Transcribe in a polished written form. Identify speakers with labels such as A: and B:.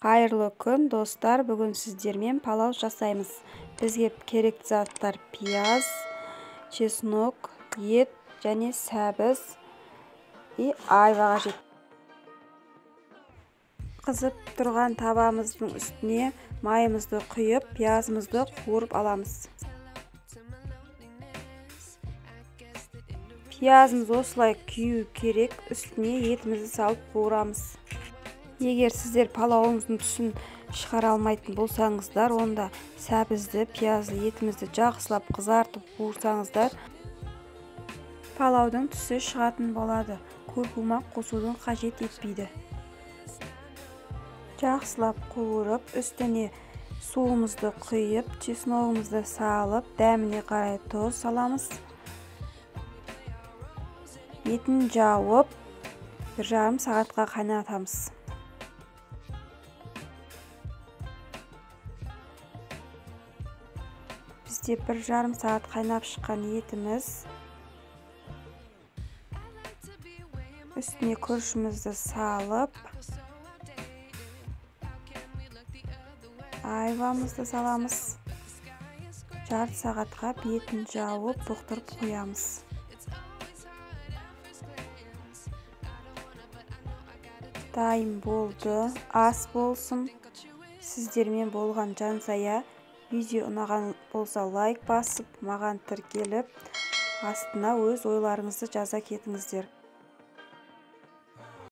A: Қайырлы күн, достар! Бүгін сіздермен палау жасаймыз. Бізге керекті заттар: пияз, чеснок, ет және сәбіз и айва қажет. Қызып тұрған табамыздың үстіне майымызды құйып, пиязымызды қуырып аламыз. Пиязымыз осылай күю керек, үстіне етімізді салып қуырамыз. Егер сіздер палауыңыздың түсін шығара алмайтын болсаңыздар, онда сәбізді, пиязды, етімізді жақсылап қызартып қуырсаңыздар, палаудың түсі шығатын болады. Куркума қосудың қажет етпейді. Жақсылап қуырып, үстіне суымызды құйып, чесногымызды салып, дәміне қарай тұз саламыз. Етін жауып, 1,5 сағатқа қайнатамыз. Бізде 1,5 сағат қайнап шыққан етіміз. Үстіне күрішімізді салып, айвамызды саламыз. 0,5 сағатқа бетін жауып, бұқтырып қоямыз. Дайын болды. Ас болсын. Сіздермен болған Жансая. Видео ұнаған болса лайк басып, маған тіркеліп, астына өз ойларыңызды жаза кетіңіздер.